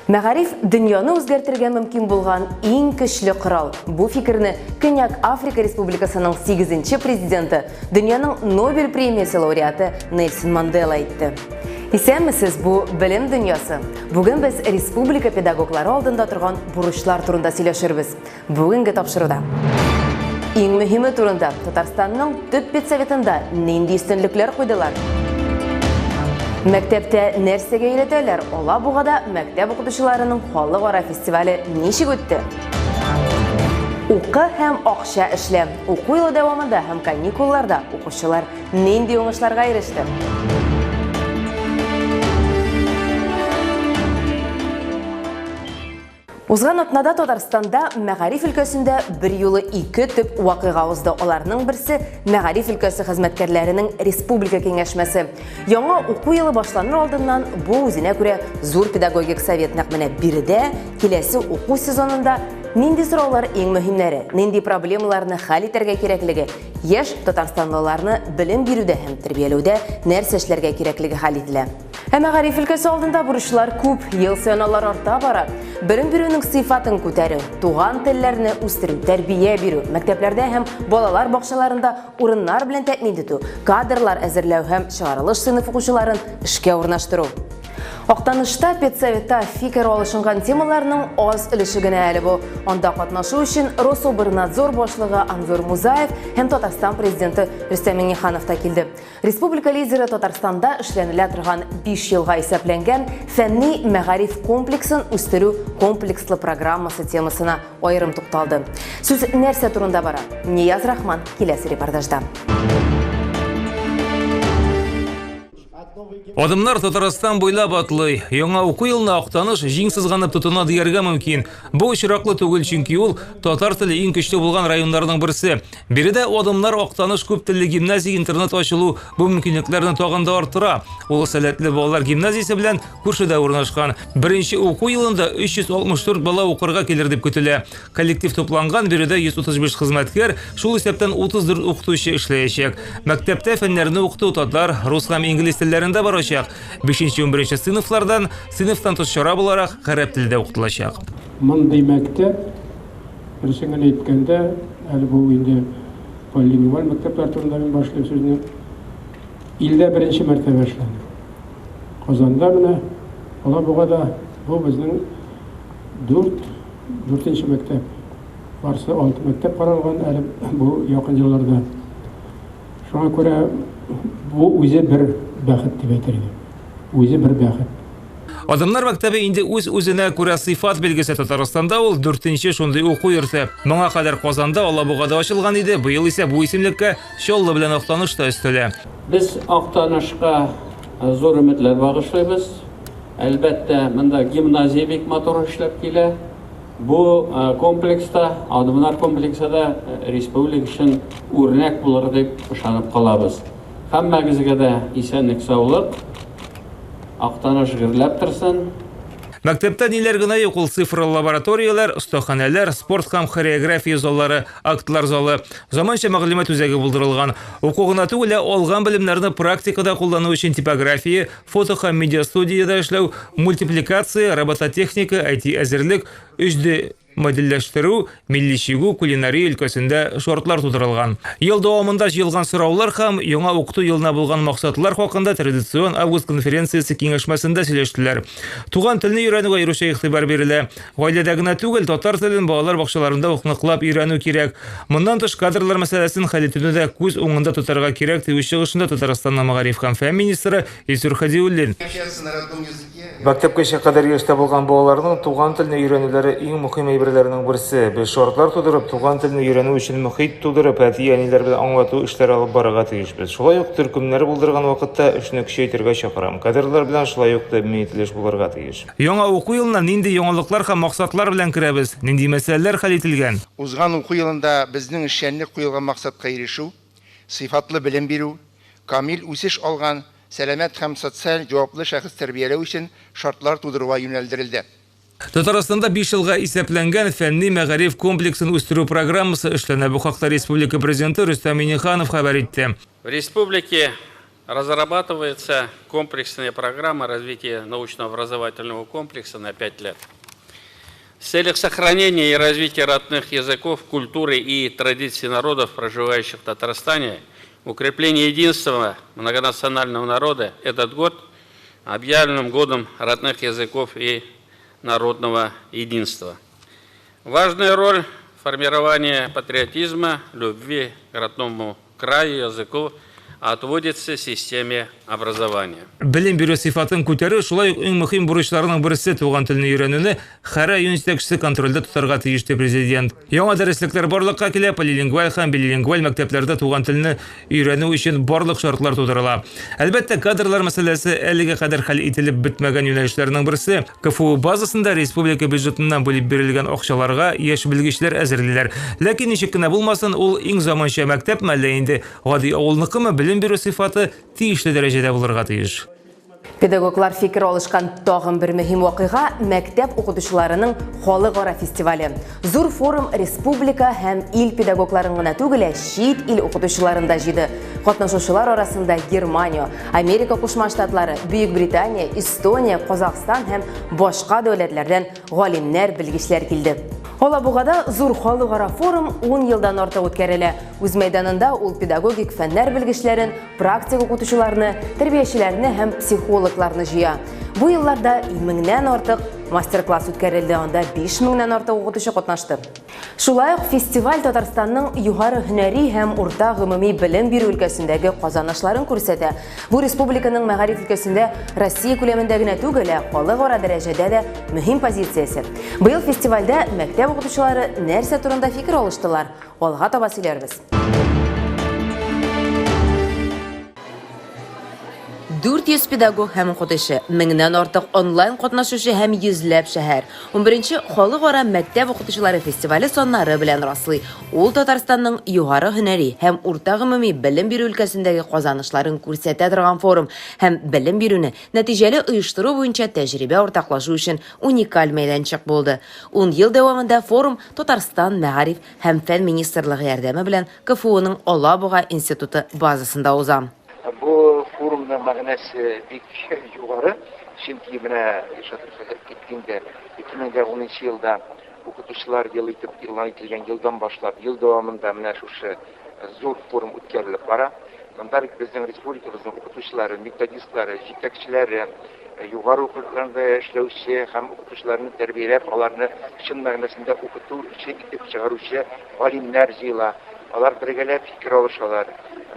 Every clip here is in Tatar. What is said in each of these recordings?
Мәгариф дөньяны үзгәртергә мөмкин булган иң көчле корал. Бу фикерне Көньяк Африка Республикасының 8 президенты, дөньяның Нобель премиясе лауреаты Нельсон Мандела әйтте. Исәнмесез, бу Белем дөньясы. Бүген без республика педагоглары алдында торган бурычлар турында сөйләшербез. Бүгенге тапшыруда. Иң мөһиме турында Татарстанның төп педсоветында нинди өстенлекләр куйдылар? Мәктәптә нәрсәгә өйрәтәләр? Алабугада мәктәп укытучыларының халыкара фестивале ничек үтте? Укы һәм акча эшлә. Уку елы дәвамында һәм каникулларда укучылар нинди уңышларга иреште? Узган атнада Татарстанда мәгариф өлкәсендә берьюлы ике төп вакыйга узды. Аларның берсе мәгариф өлкәсе хезмәткәрләренең республика киңәшмәсе. Яңа уку елы башланыр алдыннан бу үзенә күрә зур педагогик совет. Нәкъ менә биредә киләсе уку сезонында нинди сораулар иң мөһимнәре, нинди проблемаларны хәл итәргә кирәклеге, яшь татарстанлыларны белем бирүдә һәм тәрбияләүдә нәрсә эшләргә кирәклеге хәл ителә. Ә мәгариф өлкәсе алдында бурычлар күп, ел саен алар арта бара. Белем бирүнең сыйфатын күтәрү, туган телләрне үстерү, тәрбия бирү, мәктәпләрдә һәм балалар бакчаларында урыннар белән тәэмин итү, кадрлар әзерләү һәм чыгарылыш сыйныф укучыларын эшкә урнаштыру. Актанышта педсоветта фикер алышынган темаларның аз өлеше генә әле бу. Анда катнашу өчен Рособрнадзор башлыгы Анзор Музаев һәм Татарстан президенты Рөстәм Миңнеханов та килде. Республика лидеры Татарстанда эшләнелә торган 5 елга исәпләнгән фәнни мәгариф комплексын үстерү комплекслы программасы темасына аерым тукталды. Сүз нәрсә турында бара? Нияз Рахман киләсе репортажда. Адымнар Татарстан буйлап атлый. Яңа уку елына Актаныш җиң сызганып тотына дияргә мөмкин. Бу очраклы түгел, чөнки ул татар теле иң көчле булган районнарның берсе. Биредә Адымнар Актаныш күп телле гимназия-интернат ачылу бу мөмкинлекләрне тагын да арттыра. Ул сәләтле балалар гимназиясе белән күршедә урнашкан. Беренче уку елында 364 бала укырга килер дип көтелә. Коллектив тупланган, биредә 135 хезмәткәр, шул исәптән 34 укытучы эшләячәк. Мәктәптә фәннәрне укыту татар, рус һәм инглиз телләрендә барачак. 5-11 сыйныфлардан сыйныфтан тыш чара буларак гарәп теле дә укытылачак. Мондый мәктәп, дөресен генә әйткәндә, әле бу инде полилингваль мәктәпләр турында мин башлыйм сүзне, илдә беренче мәртәбә эшләнә. Казанда менә, Алабугада бу безнең дүрт, дүртенче мәктәп. Барсы алты мәктәп каралган әле бу якын елларда. Шуңа күрә бу үзе бер бәхет дип әйтер идем. Үзе бер бәхет. Адымнар мәктәбе инде үз-үзенә күрә сыйфат билгесе. Татарстанда ул дүртенче шундый уку йорты. Моңа кадәр Казанда, Алабугада ачылган иде, быел исә бу исемлеккә Чаллы белән Актаныш та өстәлә. Без Актанышка зур өметләр багышлыйбыз. Әлбәттә, монда гимназия бик матур эшләп килә. Бу комплекста, Адымнар комплексы да республика өчен үрнәк булыр дип ышанып калабыз. Һәммәгезгә дә исәнлек-саулык, Актаныш гөрләп торсын! Мәктәптә ниләр генә юк, ул цифрлы лабораторияләр, остаханәләр, спорт һәм хореография заллары, актлар залы, заманча мәгълүмат үзәге булдырылган. Уку гына түгел, ә алган белемнәрне практикада куллану өчен типография, фото һәм медиастудиядә эшләү, мультипликация, робототехника, IT-әзерлек, 3D модельләштерү, милли чигү, кулинария өлкәсендә шартлар тудырылган. Ел дәвамында җыелган сораулар һәм яңа укыту елына булган максатлар хакында традицион август конференциясе киңәшмәсендә сөйләштеләр. Туган телне өйрәнүгә аеруча игътибар бирелә. Гаиләдә генә түгел, татар телен балалар бакчаларында ук ныклап өйрәнү кирәк. Моннан тыш, кадрлар мәсьәләсен хәл итүне дә күз уңында тотарга кирәк, ди үз чыгышында Татарстанның мәгариф һәм фән министры Илсур Һадиуллин. Мәктәпкәчә кадәр яшьтә булган балаларның туган телне өйрәнүләре иң мөһим әйберләрнең берсе. Без шартлар тудырып, туган телне өйрәнү өчен мохит тудырып, әти-әниләр белән аңлату эшләре алып барырга тиешбез. Шулай ук төркемнәр булдырган вакытта эшне көчәйтергә чакырам. Кадрлар белән шулай ук тәэмин ителеш булырга тиеш. Яңа уку елына нинди яңалыклар һәм максатлар белән керәбез? Нинди мәсьәләләр хәл ителгән? Узган уку елында безнең эшчәнлек куелган максатка ирешү, сыйфатлы белем бирү, камил үсеш алган, сәламәт һәм социаль җаваплы шәхес тәрбияләү өчен шартлар тудыруга юнәлдерелде. Татарстанда биш елга исәпләнгән фәнни-мәгариф комплексын үстерү программасы эшләнә. Бу хакта республика Президенты Рөстәм Миңнеханов хәбәр итте. В республике Разрабатывается комплексная программа развития научно-образовательного комплекса на 5 лет. В целях сохранения и развития родных языков, культуры и традиций народов, проживающих в Татарстане, укрепление единства многонационального народа этот год объявленным годом родных языков и народного единства. Важная роль в формировании патриотизма, любви к родному краю, языку отводится системе образования. Белем бирү сыйфатын күтәрү шулай ук иң мөһим бурычларның берсе туган телне өйрәнүне һәр район җитәкчесе контрольдә тотарга тиеш ди президент. Яңа дәреслекләр барлыкка килә, полилингваль һәм билингваль мәктәпләрдә туган телне өйрәнү өчен барлык шартлар тудырыла. Әлбәттә, кадрлар мәсьәләсе әлегә кадәр хәл ителеп бетмәгән юнәлешләрнең берсе. КФУ базасында республика бюджетыннан бүлеп бирелгән акчаларга яшь белгечләр әзерлиләр. Ләкин ничек кенә булмасын, ул иң заманча мәктәпме әллә инде Гади авылныкымы белем бирү сыйфаты тиешле дәрәҗәдә булырга тиеш. Педагоглар фикер алышкан тагын бер мөһим вакыйга мәктәп укытучыларының халыкара фестивале. Зур форум республика һәм ил педагогларын гына түгел, ә чит ил укытучыларын да җыйды. Катнашучылар арасында Германия, Америка Кушма Штатлары, Бөек Британия, Эстония, Казахстан һәм башка дәүләтләрдән галимнәр, белгечләр килде. Алабугада зур халыкара форум 10 елдан артык үткәрелә. Үз мәйданында ул педагогик фәннәр белгечләрен, практик укытучыларны, тәрбиячеләрне һәм психологларны җыя. Бу елларда меңнән артык мастер-класс үткәрелде, анда 5 меңнән артык укытучы катнашты. Шулай ук фестиваль Татарстанның югары һөнәри һәм урта гомуми белем бирү өлкәсендәге казанышларын күрсәтә. Бу республиканың мәгариф өлкәсендә Россия күләмендә генә түгел, ә халыкара дәрәҗәдә дә мөһим позициясе. Быел фестивальдә мәктәп укытучылары нәрсә турында фикер алыштылар? Алга таба сөйләрбез. 400 педагог һәм укытучы, меңнән артык онлайн катнашучы һәм йөзләп шәһәр. 11нче халыкара мәктәп укытучылары фестивале саннары белән раслый. Ул Татарстанның югары һөнәри һәм урта гомуми белем бирү өлкәсендәге казанышларын күрсәтә торган форум һәм белем бирүне нәтиҗәле оештыру буенча тәҗрибә уртаклашу өчен уникаль мәйданчык булды. Ун ел дәвамында форум Татарстан Мәгариф һәм фән министрлыгы ярдәме белән КФУның Алабуга институты базасында уза. Бу форумның мәгънәсе бик югары, чөнки менә Илшат Рәфәгать китте инде, 2010 нчы елда укытучылар елы итеп игълан ителгән елдан башлап, ел дәвамында менә шушы зур форум үткәрелеп бара. Монда бит безнең республикабызның укытучылары, методистлары, җитәкчеләре, югары уку йортларында эшләүче һәм укытучыларны тәрбияләп, аларны чын мәгънәсендә укытучы итеп чыгаручы галимнәр җыела. Алар бергәләп фикер алышалар.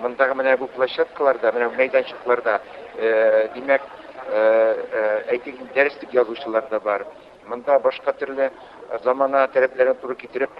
Мондагы менә бу площадкаларда, менә бу мәйданчыкларда, димәк, әйтик, дәреслек язучылар да бар. Монда башка төрле замана таләпләренә туры китереп,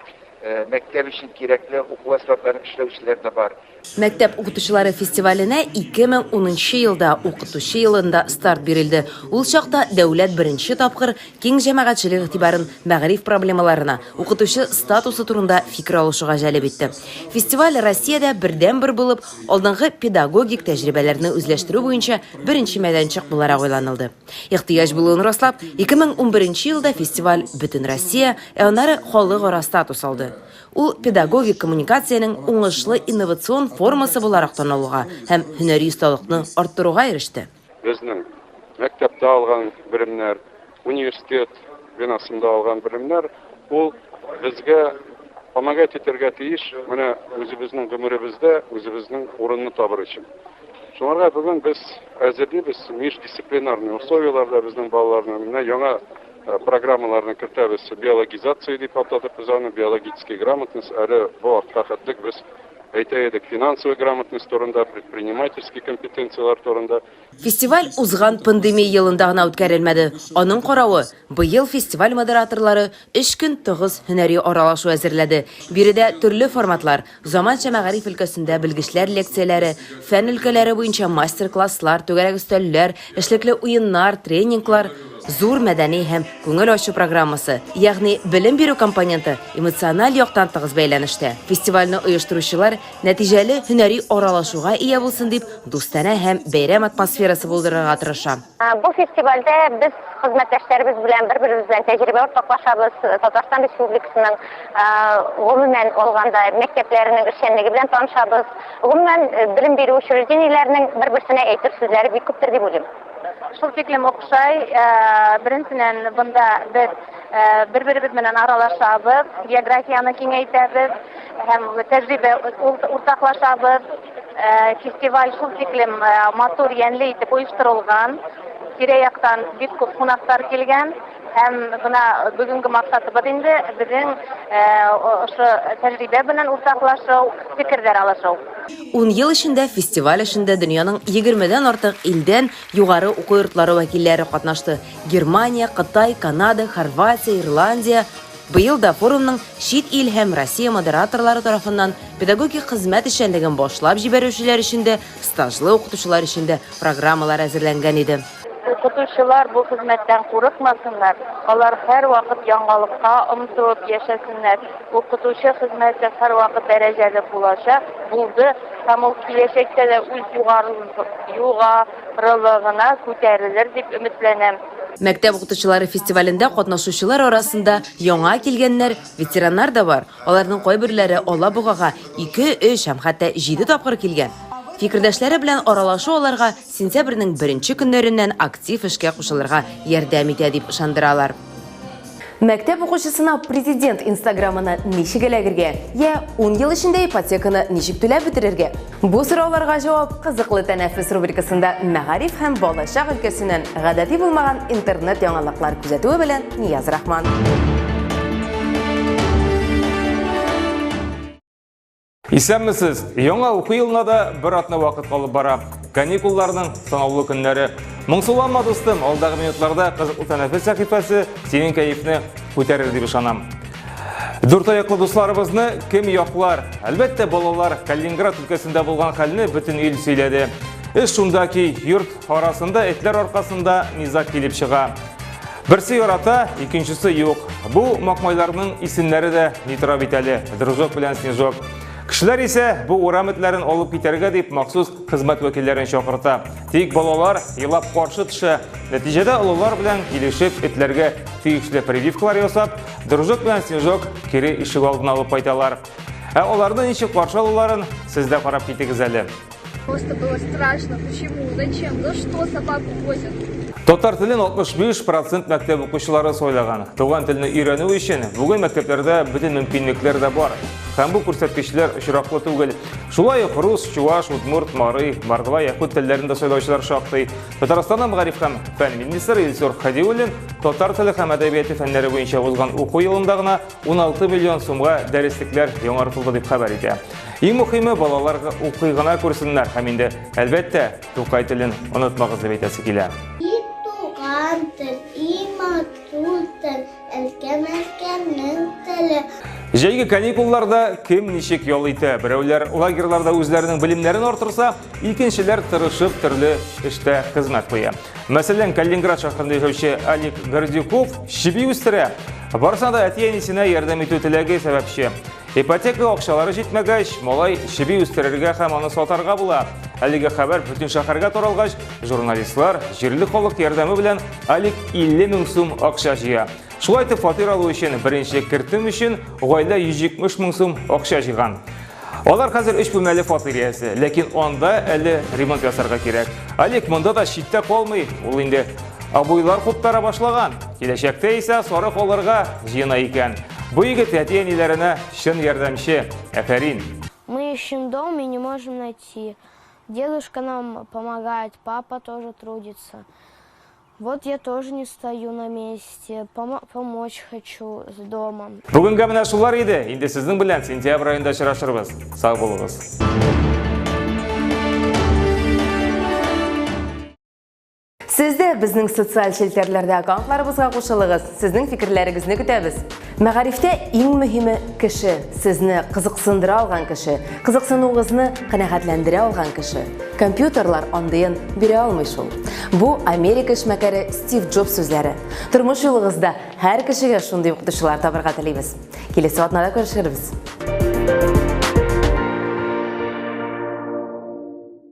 мәктәп өчен кирәкле уку әсбапларын эшләүчеләр дә бар. Мәктәп укытучылары фестиваленә 2010 нчы елда Укытучы елында старт бирелде. Ул чакта дәүләт беренче тапкыр киң җәмәгатьчелек игътибарын мәгариф проблемаларына, укытучы статусы турында фикер алышуга җәлеп итте. Фестиваль Россиядә бердәнбер булып, алдынгы педагогик тәҗрибәләрне үзләштерү буенча беренче мәйданчык буларак уйланылды. Ихтыяҗ булуын раслап, 2011 елда фестиваль Бөтенроссия, ә аннары халыкара статус алды. Ул педагогик коммуникациянең уңышлы инновацион формасы буларак танылуга һәм һөнәри осталыкны арттыруга иреште. Безнең мәктәптә алган белемнәр, университет бинасында алган белемнәр, ул безгә помогать итәргә тиеш менә үзебезнең гомеребездә үзебезнең урынны табыр өчен. Шуңарга бүген без әзерлибез междисциплинарный условияләрдә безнең балаларны менә яңа Программаларны кертәбез, биологизация дип атадык без аны, биологический грамотность, әле бу вакытка хәтлек без әйтә идек финансовый грамотность турында, предпринимательский компетенцияләр турында. Фестиваль узган пандемия елында гына үткәрелмәде. Аның каравы, быел фестиваль модераторлары өч көн тыгыз һөнәри аралашу әзерләде. Биредә төрле форматлар, Заманча мәгариф өлкәсендә белгечләр лекцияләре, фән өлкәләре буенча мастер-класслар, түгәрәк өстәлләр, эшлекле уеннар, тренинглар, зур мәдәни һәм күңел ачу программасы, ягъни белем бирү компоненты эмоциональ яктан тыгыз бәйләнештә. Фестивальне оештыручылар нәтиҗәле һөнәри аралашуга ия булсын дип, дустанә һәм бәйрәм атмосферасы булдырырга тырыша. Бу фестивальдә без Хезмәттәшләребез белән бер-беребез белән тәҗрибә уртаклашабыз. Татарстан Республикасының гомумән алганда мәктәпләренең эшчәнлеге белән танышабыз. Гомумән, белем бирү учреждениеләренең бер-берсенә әйтер сүзләре бик күптер дип уйлыйм. Шул тиклем охшай. Беренченнән, бында без бер-беребез белән аралашабыз, географияне киңәйтәбез һәм тәҗрибә уртаклашабыз. Фестиваль шул тиклем матур, ямьле итеп оештырылган. Тирә-яктан бик күп кунаклар килгән. Һәм бына бүгенге максатыбыз инде безнең ошо тәҗрибә белән уртаклашу, фикерләр алышу. Ун ел эчендә фестиваль эшендә дөньяның егермедән артык илдән югары уку йортлары вәкилләре катнашты, Германия, Кытай, Канада, Хорватия, Ирландия. Быел да форумның чит ил һәм Россия модераторлары тарафыннан педагогик хезмәт эшчәнлеген башлап җибәрүчеләр өчен дә, стажлы укытучылар өчен дә программалар әзерләнгән иде. Укытучылар бу хезмәттән курыкмасыннар, алар һәрвакыт яңалыкка омтылып яшәсеннәр. Укытучы хезмәте һәрвакыт дәрәҗәле булачак, булды һәм ул киләчәктә дә үз югарылыгына күтәрелер дип өметләнәм. Мәктәп укытучылары фестивалендә катнашучылар арасында яңа килгәннәр, ветераннар да бар. Аларның кайберләре Алабугага ике, өч һәм хәтта җиде тапкыр килгән. Фикердәшләре белән аралашу аларга Сентябрьнең беренче көннәреннән актив эшкә кушылырга ярдәм итә дип ышандыралар. Мәктәп укучысына президент инстаграмына ничек эләгергә? Йә ун ел эчендә ипотеканы ничек түләп бетерергә? Бу сорауларга җавап Кызыклы тәнәфес рубрикасында мәгариф һәм балачак өлкәсеннән гадәти булмаган интернет яңалыклар күзәтүе белән Нияз Рахман. Исәнмесез! Яңа уку елына да бер атна вакыт калып бара. Каникулларның санаулы көннәре. Моңсуланма, дустым, алдагы минутларда кызыклы тәнәфес сәхифәсе синең кәефне күтәрер дип ышанам. Дүрт аяклы дусларыбызны кем яклар? Әлбәттә, балалар. Калининград өлкәсендә булган хәлне бөтен ил сөйләде. Эш шунда ки, йорт арасында этләр аркасында низаг килеп чыга. Берсе ярата, икенчесе юк. Бу макмайларның исемнәре дә ни тора бит әле, Дружок белән Снежок. Кешеләр исә бу урам этләрен алып китәргә дип махсус хезмәт вәкилләрен чакырта. Тик балалар елап каршы төшә. Нәтиҗәдә олылар белән килешеп этләргә тиешле прививкалар ясап, Дружок белән Снежок кире ишек алдына алып кайталар. Ә аларны ничек каршы алуларын сез дә карап китегез әле. Просто было страшно. Почему? Зачем? За что собаку возят? Татар телен 65% мәктәп укучылары сайлаган. Туган телне өйрәнү өчен бүген мәктәпләрдә бөтен мөмкинлекләр дә бар. Һәм бу күрсәткечләр очраклы түгел. Шулай ук рус, чуваш, удмурт, мари, мордва, якут телләрен дә сайлаучылар шактый. Татарстанның мәгариф һәм фән министры Илсур Хадиуллин татар теле һәм әдәбияты фәннәре буенча узган уку елында гына 16 миллион сумга дәреслекләр яңартылды дип хәбәр итә. Иң мөхиме балалар укый гына күрсеннәр һәм инде, әлбәттә, Тукай телен онытмагыз дип әйтәсе килә. И туган тел, и матур тел, әнкәм әнкәмнең теле. Җәйге каникулларда кем ничек ял итә? Берәүләр лагерьларда үзләренең белемнәрен арттырса, икенчеләр тырышып төрле эштә хезмәт куя. Мәсәлән, Калининград шәһәрендә яшәүче Алик Гордюков чеби үстерә. Барысына да әти-әнисенә ярдәм итү теләге сәбәпче. Ипотека акчалары җитмәгәч, малай чеби үстерергә һәм аны сатарга була. Әлеге хәбәр бөтен шәһәргә таралгач, журналистлар җирле халык ярдәме белән Алик 50 мең сум акча җыя. Шулай итеп, фатир алу өчен беренче кертем өчен гаилә 170 мең сум акча җыйган. Алар хәзер өч бүлмәле фатир иясе, ләкин анда әле ремонт ясарга кирәк. Алик монда да читтә калмый, ул инде обойлар куптара башлаган. Киләчәктә исә сарык алырга җыена икән. Бу егет әти-әниләренә чын ярдәмче. Афәрин! Мы ищем дом и не можем найти. Дедушка нам помогает, папа тоже трудится. Вот я тоже не стою на месте, помочь хочу с домом. Бүгенгә менә шулар иде. Инде сезнең белән сентябрь аенда очрашырбыз. Сау булыгыз. Сез дә безнең социаль челтәрләрдә аккаунтларыбызга кушылыгыз. Сезнең фикерләрегезне көтәбез. Мәгарифтә иң мөһиме кеше, сезне кызыксындыра алган кеше, кызыксынуыгызны канәгатьләндерә алган кеше. Компьютерлар андыен бирә алмый шул. Бу Америка эшмәкәре Стив Джобс сүзләре. Тормыш юлыгызда һәр кешегә шундый укытучылар табырга телибез. Киләсе атнада күрешербез.